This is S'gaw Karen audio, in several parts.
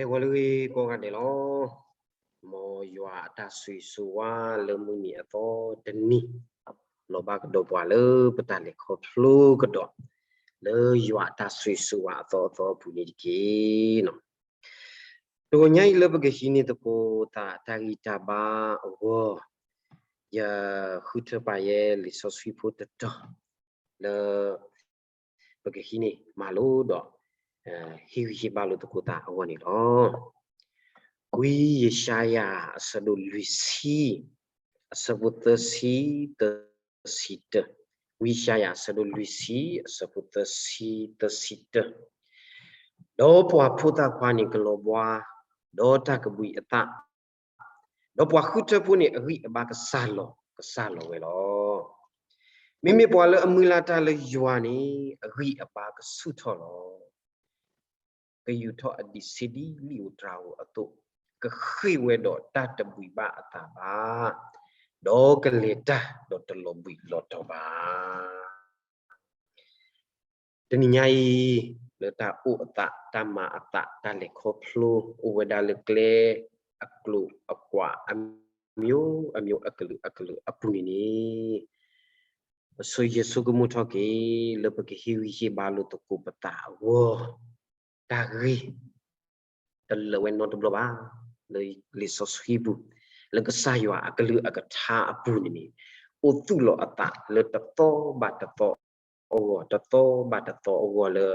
ဟဲဂီၤလၢဂ့ၤကိးဂၤဒဲးလီၤ. မ်ယွၤအတၢ်ဆိၣ်ဂ့ၤဆိၣ်ဝါလၢမုၢ်နံၤအသီတနံၤ လီၤဘၣ်ကဒီးပှၤလၢပတၢ်လဲၤခီဖျိကဒီး လၢယွၤအတၢ်ဆိၣ်ဂ့ၤဆိၣ်ဝါအသီအသီအပူၤန့ၣ်တက့ၢ်. တဂီၤညါအံၤလၢပကဟံးန့ၢ်သကိးသးတၢ်ဂံၢ်တၢ်ဘါအဂီၢ်, ယဃုထၢပာ်ယဲလံာ်စီဆှံဖိတတီၤ လၢ ပကဟံးန့ၢ်မၤလိဒီး ဟ့ၣ်ဂံၢ်ဟ့ၣ်ဘါလိာ်သကိးသးအဂီၢ်န့ၣ်လီၤ. ဝံယၡါယၤအဆၢဒိၣ်လွံၢ်ဆံ အဆၢဖိသၢဆံ သၢဆံတၢ, ဝံယၡါယၤအဆၢဒိၣ်လွံၢ်ဆံ အဆၢဖိသၢဆံ သၢဆံတၢ, ဒီးပှၤဖိသၣ်ခွါန့ၣ်ကလီၤဘှါ ဒီးတၢ်ကဘှံးအသး ဒီးပှၤဃုထၢဖိန့ၣ်အဂံၢ်အဘါကစၢ်လီၤကစၢ်လီၤဝဲလီၤ. မ့မ့ၢ်ပှၤလၢအမုၢ်လၢ်တၢ်လၢယွၤန့ၣ် အဂံၢ်အဘါကဆူၣ်ထီၣ်လီၤ. ကယူာ်ထီၣ်အဒံးဆှံဒ်လံာ်ဧိၤတြၤဧိၤအသိး, ကဃ့ၢ်ဝဲဒီးတၢ်တဘှံးဘၣ်အသးဘၣ်, ဒီးကလဲၤတၢ်ဒီးတလီၤဘှံးလီၤတီၤဘၣ်. တနံၤညါအံၤ လၢတၢ်အိၣ်အသး တၢ်မၤအသး တၢ်လဲၤခီဖျိ အိၣ်ဝဲဒၣ်လၢကျဲအကျိၤအကွာ် အမျိုးအမျိုး အကလုာ်အကလုာ်အပူၤန့ၣ်န့ၣ် ပဆိၣ်ဂ့ၤဆိကမိၣ်ထီၣ်က့ၤ လၢပကဟ့ၣ်ဂံၢ်ဟ့ၣ်ဘါလိာ်သကိးပသးအဂီၢ် တၢ်ဂ့ၢ် တလၢာ်ဝဲနီတဘျီဘၣ်, လၢလံာ်စီဆှံပူၤ လၢကစၢ်ယွၤအကလုၢ်အကထါအပူၤန့ၣ်န့ၣ် အိၣ်သူၣ်လီၤအသးလၢတသီဘၣ်တသီအဂီၢ်, တသီဘၣ်တသီအဂီၢ်လၢ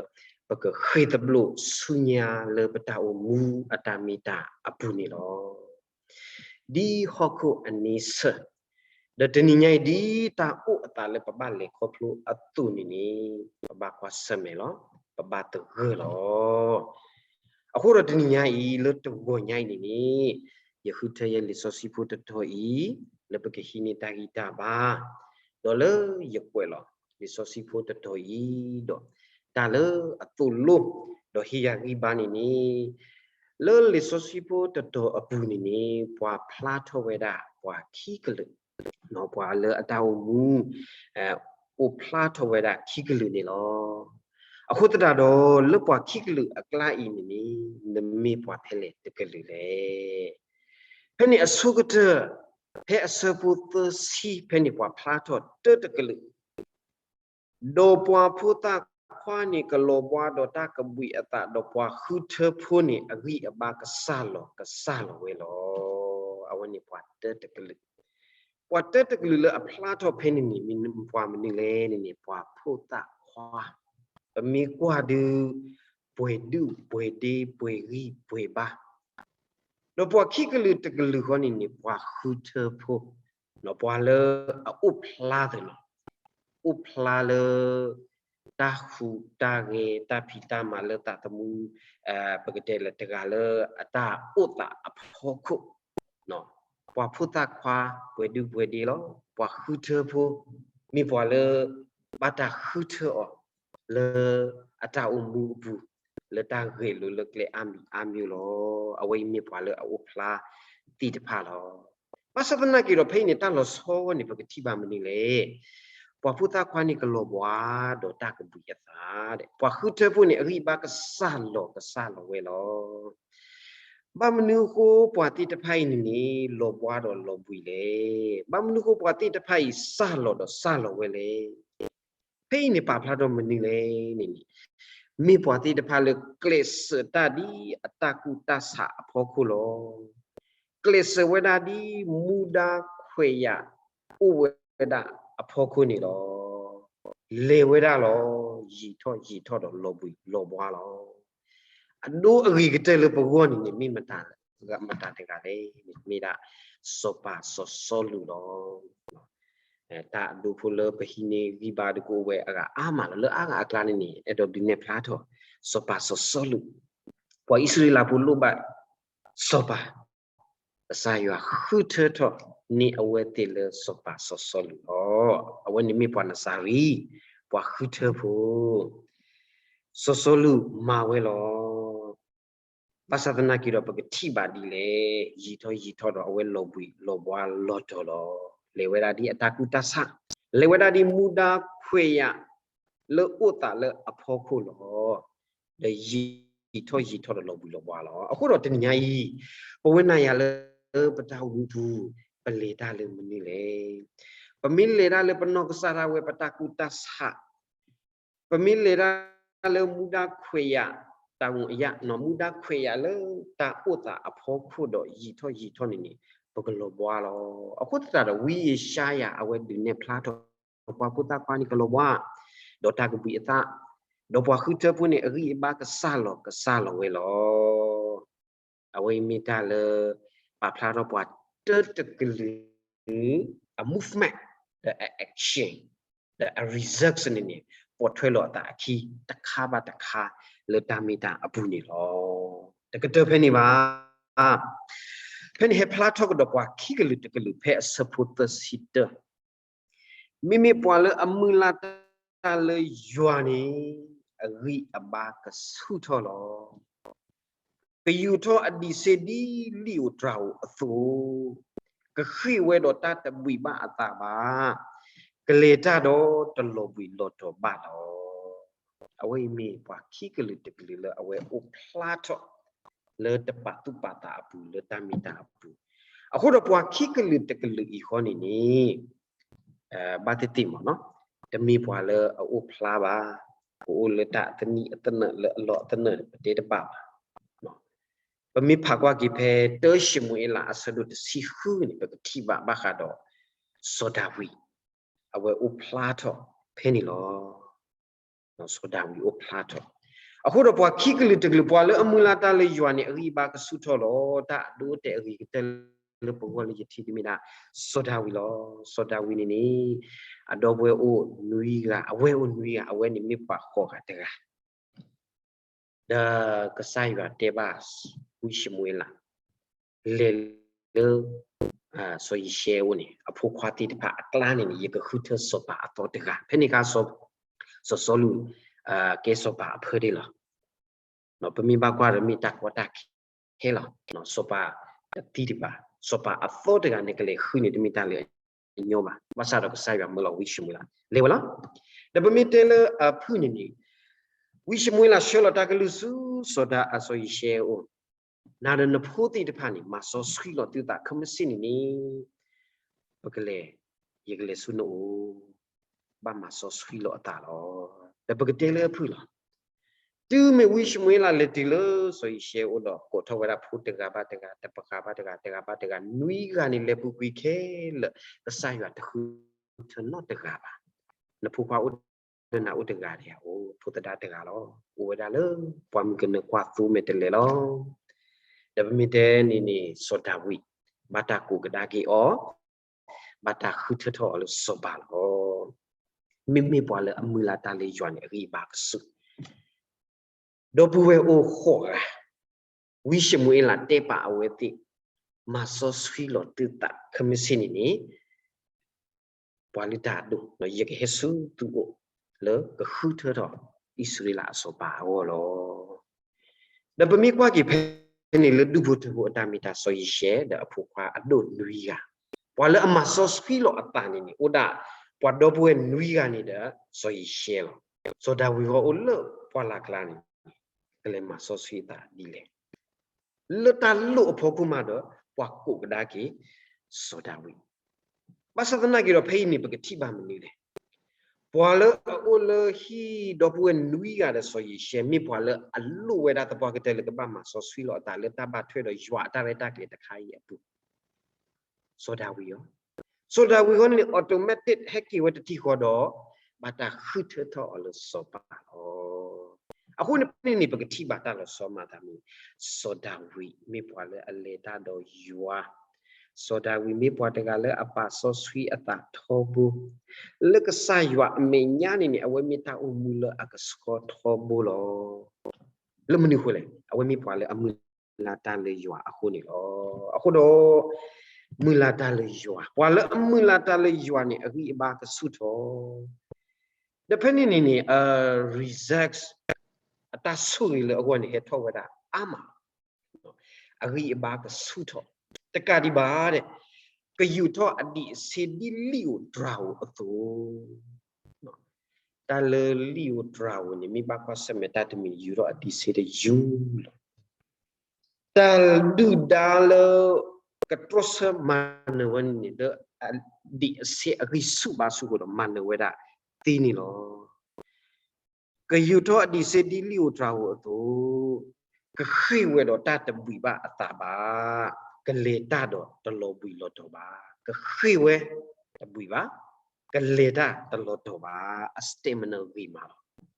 ပကဃ့ၢ်သဘျိၣ်ဆူညါလၢပတၢ်အိၣ်မူအတၢ်မ့ၢ်တၢ်အပူၤန့ၣ်လီၤ. ဒ်ဟီၣ်ခိၣ်အန့ဆၢၣ်, ဒီးတနံၤညါအံၤ ဒ်တၢ်အိၣ်အသးလၢပဘၣ်လဲၤခီဖျိအသိးန့ၣ်န့ၣ် ပဘၣ်ကွၢ်ဆၢၣ်မဲာ်လီၤ, ပဘၣ်သဂၢၢ်လီၤ. အဃိဒီးတနံၤညါအံၤ လၢတဂီၤညါအံၤန့ၣ်န့ၣ် ယဃုထၢယဲလံာ်စီဆှံဖိတတီၤအံၤ လၢပကဟံးန့ၢ်တၢ်ဂံၢ်တၢ်ဘါ, ဒီးလၢယကွဲးလီၤ လံာ်စီဆှံဖိတတီၤအံၤ ဒီးတၢ်လၢအသိၣ်လိ ဒီးဟ့ၣ်ယၤဂံၢ်ဘါန့ၣ်န့ၣ် လၢလံာ်စီဆှံဖိတတီၤအပူၤန့ၣ်န့ၣ် ပှၤဖျါထီၣ်ဝဲဒၣ် ပှၤခံကလုာ်, ပှၤလၢအတၢ်အိၣ်မူ အိၣ်ဖျါထီၣ်ဝဲဒၣ်ခံကလုာ်န့ၣ်လီၤ. အဃိသတးဒီး လၢပှၤခံကလုာ်အကျါအံၤန့ၣ်န့ၣ် နမ့ၢ်ပှၤဖဲလဲၣ်တကလုာ်လဲၣ်. ဖဲန့ၣ်အဆိကတၢၢ် ဖဲအဆၢဖိသၢဆံဖဲန့ၣ် ပှၤဖျါထီၣ်တၢတကလုာ် ဒီးပှၤဖိသၣ်ခွါန့ၣ်ကလီၤဘှါဒီးတၢ်ကဘှံးအသး ဒီးပှၤဃုထၢဖိန့ၣ် အဂံၢ်အဘါကစၢ်လီၤကစၢ်လီၤဝဲလီၤ. အဝဲန့ၣ်ပှၤတၢတကလုာ်, ပှၤတၢတကလုာ်လၢအဖျါထီၣ်ဖဲန့ၣ်န့ၣ် မ့ၢ်ပှၤမနုၤလဲၣ်န့ၣ်န့ၣ် ပှၤဖိသၣ်ခွါ, ပမ့ၢ်ကွၢ်ဒုး ပှဲၤဒုၣ်ပှဲၤဒ့ ပှဲၤဂံၢ်ပှဲၤဘါ ဒီးပှၤခံကလုာ်တကလုာ်ဃီန့ၣ်န့ၣ် ပှၤဃုထၢဖိ, ပှၤလၢအအိၣ်ဖျါသ့ၣ်နီၤ, အိၣ်ဖျါလၢ တၢ်ဟူးတၢ်ဂဲၤ တၢ်ဖံးတၢ်မၤလၢသးသမူ, ပကတဲလၢတဂၤလၢအတၢ်အိၣ်သးအဖီခိၣ်, ပှၤဖိသၣ်ခွါ ပှဲၤဒုၣ်ပှဲၤဒ့လီၤ. ပှၤဃုထၢဖိ မ့ၢ်ပှၤလၢ ဘၣ်တၢ်ဃုထၢအီၤ လၢအတၢ်အိၣ်မူအပူၤ လၢတၢ်ဂဲၤလိာ်လၢကျဲအါမံၤအါမျိၤလီၤ. အဝဲအံၤမ့ၢ်ပှၤလၢအအိၣ်ဖျါသ့ၣ်တဖၣ်လီၤ. ဘၣ်ဆၣ်သနာ်က့ဒီး ဖဲအံၤန့ၣ် တၢ်လီၤဆီန့ၣ် ပကထံၣ်ဘၣ်မနုၤလဲၣ်. ပှၤဖိသၣ်ခွါန့ၣ်ကလီၤဘှါဒီးတၢ်ကဘှံးအသး, ပှၤဃုထၢဖိန့ၣ် အဂံၢ်ဘါကစၢ်လီၤကစၢ်လီၤဝဲလီၤ. ဘၣ်မနုၤအဃိပှၤသ့ၣ်တဖၣ်အံၤန့ၣ်န့ၣ် လီၤဘှါဒီးလီၤဘှံးလဲၣ်. ဘၣ်မနုၤအဃိပှၤသ့ၣ်တဖၣ်အံၤ စၢ်လီၤဒီးစၢ်လီၤဝဲလဲၣ်. ဖဲအံၤန့ၣ်ပာ်ဖျါထီၣ်မနုၤလဲၣ်န့ၣ်န့ၣ်, မ့ၢ်ပှၤသ့ၣ်တဖၣ်လၢကျဲးစၢးတၢ်ဒ်အတၢ်ကူၣ်တၢ်ဆးအဖီခိၣ်လီၤ. ကျဲးစၢးဝဲဒၣ်ဒ်မူဒါခွဲးယာ်အိၣ်ဝဲဒၣ်အဖီခိၣ်န့ၣ်လီၤ. လဲၤဝဲဒၣ်လီၤ. ယံာ်ထီၣ်ယံာ်ထီၣ်ဒီးလီၤဘှံးလီၤဘှါလီၤ. အဒိအဂ့ၤကတၢၢ်လၢပဂီၢ်န့ၣ်န့ၣ် မ့ၢ်မတၤတဂၤလဲၣ်န့ၣ် မ့ၢ်ဒၣ် စီၤပၤစီၤစီလူးလီၤ. တၢ်အဒိဖိလၢပဟံးန့ၢ်ဂံၢ်ဘါဒုးကအိၣ်ဝဲအဂၤအါမးလီၤ. လၢအါဂၤအကျါန့ၣ်န့ၣ် အဲၣ်ဒိးဒုးနဲၣ်ဖျါထီၣ် စီၤပၤစီၤစီလူး, ပှၤအံၣ်စရ့လးဖိလိၣ်ဘၣ်စီၤပၤ, ကစၢ်ယွၤဃုထၢထီၣ်န့ၢ်အဝဲသ့ၣ်လၢစီၤပၤစီၤစီလူးလီၤ. အဝဲန့ၣ်မ့ၢ်ပှၤနစၤရံ, ပှၤဃုထၢဖိ, စီၤစီလူးမၤဝဲလီၤ. ဘၣ်ဆၣ်သနာ်က့ဒီး ပကထံၣ်ဘၣ်ဒ်လဲၣ်, ယံာ်ထီၣ်ယံာ်ထီၣ်ဒီးအဝဲလီၤဘှံးလီၤဘှါလီၤတီၤလီၤ. လဲၤဝဲဒၣ်ဒ်အတၢ်ကူၣ်တၢ်ဆး, လဲၤဝဲဒၣ်ဒ်မူဒါခွဲးယာ်လၢအိၣ်သးလၢအဖီခိၣ်လီၤ. ဒီးယံာ် ယံာ်ထီၣ်ယံာ်ထီၣ်ဒီးလီၤဘှံးလီၤဘှါလီၤ. အဃိဒီးတနံၤညါအံၤ ပဝဲနၤယၤလၢပတၢ်အိၣ်မူပူၤ ပလဲၤတၢ်လၢမနုၤလဲၣ်. ပမ့ၢ်လဲၤတၢ်လၢပနီၢ်ကစၢ်ဒၣ်ဝဲ ပတၢ်ကူၣ်တၢ်ဆး ပမ့ၢ်လဲၤတၢ်လၢမူဒါခွဲးယာ် တၢ်ဂီၤအယၣ် နီၢ်မူဒါခွဲးယာ်လၢတၢ်အိၣ်သးအဖီခိၣ်ဒီးယံာ်ထီၣ်ယံာ်ထီၣ်န့ၣ်န့ၣ် ပကလီၤဘှါလီၤ. အဃိသတးဒီး ဝံယၡါယၤအဝဲဒုးနဲၣ်ဖျါထီၣ် ပှၤဖိသၣ်ခွါန့ၣ်ကလီၤဘှါ ဒီးတၢ်ကဘှံးအသး ဒီးပှၤဃုထၢဖိန့ၣ် အဂံၢ်အဘါကစၢ်လီၤကစၢ်လီၤဝဲလီၤ. အဝဲအံၤမ့ၢ်တၢ်လၢ ပာ်ဖျါထီၣ်ပှၤတၢတကလုာ် အ movement ဒီးအ action ဒီးအ results န့ၣ်န့ၣ် ပိာ်ထွဲလီၤအသးအခံ တခါဘၣ်တခါ လၢတၢ်မ့ၢ်တၢ်အပူၤန့ၣ်လီၤ. တကတၢၢ်ဖဲန့ၣ်ဘၣ် ဖဲန့ၣ်ဟဲဖျါထီၣ်ကဒီးပှၤခံကလုာ်တကလုာ်ဖဲအဆၢဖိသၢဆံတၢ မ့မ့ၢ်ပှၤလၢအမုၢ်လၢ်တၢ်လၢယွၤန့ၣ် အဂံၢ်အဘါကဆူၣ်ထီၣ်လီၤ. ကယူာ်ထီၣ်အဒံးဆ့ဒံးလံာ်ဧိၤတြၤဧိၤအသိး, ကဃ့ၢ်ဝဲဒီးတၢ်တဘှံးဘၣ်အသးဘၣ်, ကလဲၤတၢ်ဒီးတလီၤဘှံးလီၤတီၤဘၣ်လီၤ. အဝဲအံၤမ့ၢ်ပှၤခံကလုာ်တကလုာ်လၢအဝဲအိၣ်ဖျါထီၣ် လၢတပာ်သူၣ်ပာ်သးအပူၤ လၢတၢ်မ့ၢ်တၢ်အပူၤ, အဃိဒီးပှၤခံကလုာ်တကလုာ်အံၤဃီန့ၣ်န့ၣ် ဘၣ်သ့ၣ်သ့ၣ်မ့ၢ်နီၤ, တမ့ၢ်ပှၤလၢအအိၣ်ဖျါဘၣ်, ပအိၣ်လၢတၢ်သနံၣ်အသနၢၣ်လၢအလီၢ်အသနၢၣ်ပတဲတဘၣ်ဘၣ်. ပမ့ၢ်ဖးကွၢ်က့ၤဖဲတၢၡမူၤအ့လးအဆၢဒိၣ်တဆံဃုန့ၣ် ပကထံၣ်ဘၣ်ဘၣ်ဃးဒီး စီၤဒၤဝံး အဝဲအိၣ်ဖျါထီၣ်ဖဲန့ၣ်လီၤ. စီၤဒၤဝံးအိၣ်ဖျါထီၣ်, အဃိဒီးပှၤခံကလုာ်တကလုာ် ပှၤလၢအမုၢ်လၢ်တၢ်လၢယွၤန့ၣ် အဂံၢ်အဘါကဆူၣ်ထီၣ်လီၤ. တၢ်အဒိအတဲာ်အဂ့ၤကတၢၢ်လၢပဂီၢ်လၢယထံၣ်တမ့ၢ်ဒၣ် စီၤဒၤဝံးလီၤ. စီၤဒၤဝံးန့ၣ်န့ၣ် အဒီပုၢ်ဝဲၢ်အိၣ်နွံဂၤ, အဝဲအိၣ်နွံဂၤ, အဝဲန့ၣ်မ့ၢ်ပှၤဃိးဂၤတဂၤ ဒီးကစၢ်ယွၤတဲဘၣ်ဝံၡမူၤအ့လး, လဲၤလၢ စီၤယံၤၡဲအအိၣ်န့ၣ် အဖိခွါသ့ၣ်တဖၣ်အကျါန့ၣ်န့ၣ် ယကဃုထၢစီၤပၤအသီတဂၤ, ဖဲန့ၣ်အခါ စီၤစီလူး ကဲစီၤပၤအဖၢဒ့ၣ်လီၤ. ပမ့ၢ်ဘၣ်ကွၢ်ဒီးမ့ၢ်တၢ်ကီတၢ်ခဲလီၤ. စီၤပၤတသံတဘၣ်, စီၤပၤအသီတဂၤန့ၣ် ကလဲၤဃုန့ၣ် တမ့ၢ်တၢ်လၢအညီဘၣ်. ဘၣ်ဆၣ်ဒီးကစၢ်ယွၤမၢလီၤဝံၡမူၤအ့လး လဲၤဝဲလီၤ. ဒီးပမ့ၢ်တဲလၢအဖုၣ်န့ၣ်န့ၣ် ဝံၡမူၤအ့လးဆှၢလီၤတၢ်ကလုၢ်ဆူစီၤဒၤ စီၤယံၤၡဲအအိၣ်, နၤဒီးနဖိသ့ၣ်တဖၣ်န့ၣ် မၤစီဆှံလီၤသုသး ခဲမုၢ်ဆ့ၣ်န့ၣ်န့ၣ် ပကလဲၤ, ယကလဲၤဆူနအိၣ်, ဘၣ်မၤစီဆှံလီၤအသးလီၤ. ဒီးပကတဲလၢအဖုၣ်လီၤ. တုၤမ့ၢ်ဝံၡမူၤအ့လးလဲၤတုၤလၢစီၤယံၤၡဲအအိၣ်ဒီး ကိးထီၣ်ဝဲဒၣ်ဖိတဂၤဘၣ်တဂၤ, တပှၤဘၣ်တဂၤ, တဂၤဘၣ်တဂၤ, နွံဂၤန့ၣ် လဲၤပူၤကွံာ်ခဲလၢာ်, ကစၢ်ယွၤတဃုထၢနီတဂၤဘၣ်. နဖိခွါအိၣ်ဒီးနၤအိၣ်တဂၤဧိၤ, ဖိသဒါတဂၤလီၤ. အိၣ်ဝဲဒၣ်လၢပှၢ်မုၢ်ကနၢကွၢ်သိမဲာ်တလဲၤလီၤ. ဒီးပမ့ၢ်တဲန့ၣ်န့ၣ် စီၤဒၤဝံး ဘၣ်တၢ်ကိးကဒါက့ၤအီၤ, ဘၣ်တၢ်ဃုထၢထီၣ်အီၤလၢစီၤပၤလီၤ. မ့မ့ၢ်ပှၤလၢအမုၢ်လၢ်တၢ်လၢယွၤန့ၣ် အဂံၢ်အဘါကဆူၣ် ဒီပုၢ်ဝဲၢ်အိၣ်ဃိးဂၤ, ဝံၡမူၤအ့လးတဲပာ်အဝဲသ့ၣ်, မၤစီဆှံလီၤသုသး ခဲမုၢ်ဆ့ၣ်န့ၣ်န့ၣ် ပှၤလုၢ်တၢ်အဒိၣ်, ယကဟဲဆူသုအိၣ်လၢကဃုထၢထီၣ်အံၣ်စရ့လးအစီၤပၤအဂီၢ်လီၤ. ဒီးပမ့ၢ်ကွၢ်က့ၤဖဲန့ၣ်လၢဒူၣ်ဖိထၢဖိအတၢ်မ့ၢ်တၢ် စီၤယံၤၡဲဒီးအဖိခွါအဒိၣ်နွံဂၤ, ပှၤလၢအမၤစီဆှံလီၤအသးန့ၣ်န့ၣ် အိၣ်ဒၣ်ပှၤဒီပုၢ်ဝဲၢ်နွံဂၤန့ၣ်ဒီး စီၤယံၤၡဲလီၤ. စီၤဒၤဝံးဂီၢ်အိၣ်လၢပှၢ်လၢ်ကျါန့ၣ် ကလဲၤမၤစီဆှံအသးဒ်လဲၣ်. လၢတၢ်လိၣ်အဖီခိၣ်မးဒီး ပှၤကိးကဒါက့ၤ စီၤဒၤဝံး. ဘၣ်ဆၣ်သနာ်က့ဒီး ဖဲအံၤန့ၣ် ပကထံၣ်ဘၣ်မနုၤလဲၣ်. ပှၤလၢအအိၣ်လၢဟံၣ်ဒီပုၢ်ဝဲၢ်နွံဂၤဒီးစီၤယံၤၡဲ မ့ၢ်ပှၤလၢအလိၣ်ဝဲဒၣ်သပှၢ်ကတၢၢ်လၢကဘၣ်မၤစီဆှံလီၤအသးလၢတၢ်ဘၣ်ထွဲဒီးယွၤအတၢ်ရဲၣ်တၢ်ကျဲၤတခါအံၤအပူၤ စီၤဒၤဝံးအီၤ, စီၤဒၤဝံးအီၤန့ၣ် automatic ဟဲက့ၤဝဲတထံၣ်ဃီဒီး ဘၣ်တၢ်ဃုထၢထီၣ်အီၤလၢစီၤပၤလီၤ. အဃိန့ၣ်န့ၣ် ပကထံၣ်ဘၣ်တၢ်လီၤဆီမၤသးမ့ၢ် စီၤဒၤဝံးမ့ၢ်ပှၤလၢအလဲၤတၢ်ဒီးယွၤ, စီၤဒၤဝံးမ့ၢ်ပှၤတဂၤလၢအပာ်စီဆှံအသးထီဘိ, လၢကစၢ်ယွၤအမဲာ်ညါန့ၣ်န့ၣ် အဝဲမ့ၢ်တၢ်အိၣ်မူလၢအကဆှီထီဘိလီၤ. လၢမနုၤအဃိလဲၣ်, အဝဲမ့ၢ်ပှၤလၢအမုၢ်လၢ်တၢ်လၢယွၤအဃိန့ၣ်လီၤ. အဃိဒီး မုၢ်လၢ်တၢ်လၢယွၤ, ပှၤလၢအမုၢ်လၢ်တၢ်လၢယွၤန့ၣ် အဂံၢ်အဘါကဆူၣ်ထီၣ်, ဒီးဖဲန့ၣ်န့ၣ်န့ၣ် result အတၢ်ဆိၣ်ဂ့ၤလၢအဂီၢ်န့ၣ် ဟဲထီၣ်ဝဲဒၣ်အါမး အဂံၢ်အဘါကဆူၣ်ထီၣ်, တကးဒံးဘၣ်ဒီး ကယူာ်ထီၣ်အဒံးအဆ့ဒ်လံာ်ဧိၤတြၤဧိၤအသိး, တၢ်လၢလံာ်ဧိၤတြၤဧိၤန့ၣ် မ့ၢ်ဘၣ်ကွၢ်ဆၢၣ်မဲာ်တၢ်တမံၤ ယူၤထီၣ်အဒံးဆ့တယူၤလီၤ. တၢ်ဒုၣ်ဒါလၢ ကတြီဆၢမၤနၢၤဝဲန့ၣ်န့ၣ် လၢအဒံးအဆ့အဂံၢ်ဆူၣ်ဘါဆူၣ်အဃိဒီး မၤနၢၤဝဲဒၣ်သ့န့ၣ်လီၤ. ကယူၤထီၣ်အဒံးဆ့ဒ်လံာ်ဧိၤတြၤဧိၤအသိး, ကဃ့ၢ်ဝဲဒီးတၢ်တဘှံးဘၣ်အသးဘၣ်, ကလဲၤတၢ်ဒီးတလီၤဘှံးလီၤတီၤဘၣ်. ကဃ့ၢ်ဝဲတဘှံးဘၣ်, ကလဲၤတၢ်တလီၤတီၤဘၣ်, အ stamina ဂံၢ်မးလီ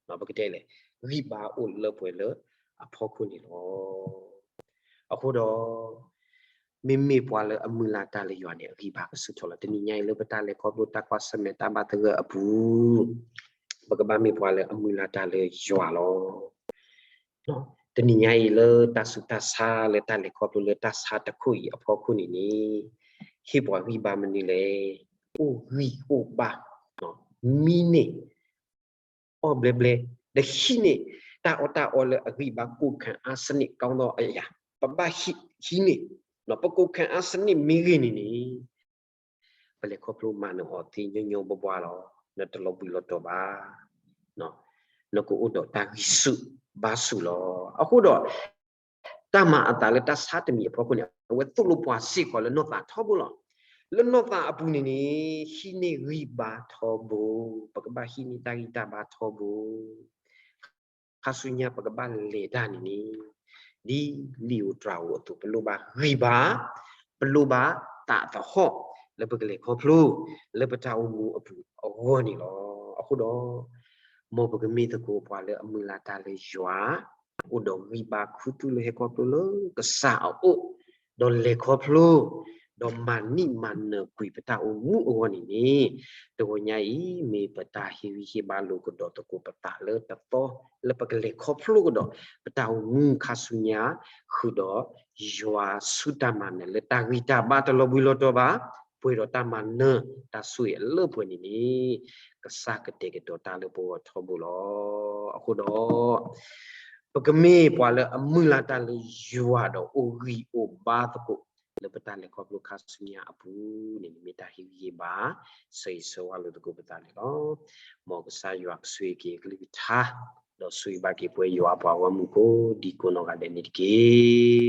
ၤ. ပကတဲလဲၣ်, ဂံၢ်ဘါအိၣ်လၢပှဲၤလၢအဖီခိၣ်န့ၣ်လီၤ. အဃိဒီး မ့မ့ၢ်ပှၤလၢအမုၢ်လၢ်တၢ်လၢယွၤန့ၣ် အဂံၢ်ဘါကဆူၣ်ထီၣ်လီၤ. တနံၤညါအံၤလၢပတၢ်လဲၤခီဖျိတၢ်ကွၢ်ဆၢၣ်မဲာ်တၢ်ဘၣ်သဂၢၢ်အပူၤ, ပကဘၣ်မ့ၢ်ပှၤလၢအမုၢ်လၢ်တၢ်လၢယွၤလီၤ. တနံၤညါအံၤလၢတၢ်ဆူးတၢ်ဆါလၢတၢ်လဲၤခီဖျိလၢတၢ်ဆါတခိၣ်အံၤအဖီခိၣ်န့ၣ်န့ၣ်, ဟ့ၣ်ပှၤဂံၢ်ဘါမနုၤလဲၣ်. အိၣ်ဂံၢ်အိၣ်ဘါ, မံန့ၢ် အီၣ်ဘျဲဘျဲ, ဒီးဟံးန့ၢ်တၢ်အီၣ်တၢ်အီလၢအဂံၢ်ဘါ ကိုယ်ခံအားစနစ်ကောင်းသောအရာ, ပဘၣ်ဟံးန့ၢ်, ပ ကိုယ်ခံအားစနစ် မ့ၢ်ဂ့ၤန့ၣ်န့ၣ်, ပလဲၤခီဖျိမၤနၢၤအီၤသ့ညီညီဘှီဘှီလီၤ. နတလီၤဘှံးလီၤတီၤဘၣ်, နကအိၣ်ဒီးတၢ်ဂံၢ်ဆူၣ်ဘါဆူၣ်လီၤ. အဃိဒီး တၢ်မၤအသးလၢတၢ်ဆါတမံၤအဖီခိၣ်န့ၣ် အဝဲသိၣ်လိပှၤစ့ၢ်ကီးလၢနီၢ်သးထီဘိလီၤ. လၢနီၢ်သးအပူၤန့ၣ်န့ၣ်, ဟံးန့ၢ်ဂံၢ်ဘါထီဘိ, ပကဘၣ်ဟံးန့ၢ်တၢ်ဂံၢ်တၢ်ဘါထီဘိ ခါဆူညါပကဘၣ်လဲၤတၢ်န့ၣ်န့ၣ်, ဒ်လံာ်ဧိၤတြၤဧိၤအသိး ပလိၣ်ဘၣ်ဂံၢ်ဘါ, ပလိၣ်ဘၣ်သးသဟီၣ် လၢပကလဲၤခီဖျိ လၢပတၢ်အိၣ်မူအပူၤအဂီၢ်န့ၣ်လီၤ. အဃိဒီး မ်ပကမ့ၢ်သကိးပှၤလၢအမုၢ်လၢ်တၢ်လၢယွၤ, အိၣ်ဒီးဂံၢ်ဘါခူသူၣ်လၢဟဲခီဖျိလၢကစၢ်အအိၣ်, ဒီးလဲၤခီဖျိ ဒီးမၤနံၣ်မၤနၢၤကွံာ်ပတၢ်အိၣ်မူအဂီၢ်န့ၣ်န့ၣ်, တဂီၤညါအံၤ မ့ၢ်ပတၢ်ဟ့ၣ်ဂံၢ်ဟ့ၣ်ဘါလိာ်ကဒီးသကိးပသးလၢတသီ လၢပကလဲၤခီဖျိကဒီး ပတၢ်အိၣ်မူခါဆူညါ, ဃုာ်ဒီးယွၤဆူတၢ်မၤနၢၤလၢတၢ်ဂံၢ်တၢ်ဘါတလီၤဘှံးလီၤတီၤဘၣ်, ပှဲၤဒီးတၢ်မၤနၢၤတၢ်ဆိၣ်ဂ့ၤအလၢပှဲၤန့ၣ်န့ၣ်, ကစၢ်ကတဲာ်ကတီၤတၢ်လၢပဂီၢ်ထီဘိလီၤ. အဃိဒီး ပကမ့ၢ်ပှၤလၢအမုၢ်လၢ်တၢ်လၢယွၤဒီးအိၣ်ဂံၢ်အိၣ်ဘါသကိး လၢပတၢ်လဲၤခီဖျိခါဆူညါအပူၤန့ၣ် မ့ၢ်တၢ်ဟ့ၣ်ဂံၢ်ဟ့ၣ်ဘါ ဆၢဂ့ၤဆၢဝါလိာ်သကိးပသးန့ၣ်လီၤ. မ်ကစၢ်ယွၤကဆိၣ်ဂ့ၤက့ၤအကလုၢ်ကထါ, ဒီးဆိၣ်ဂ့ၤဘၣ်က့ၤပဝဲယွၤပှၤဂီၢ်မုၢ်ကိးဒံကိးနီၢ်ဂၤဒဲးန့ၣ်တက့ၢ်.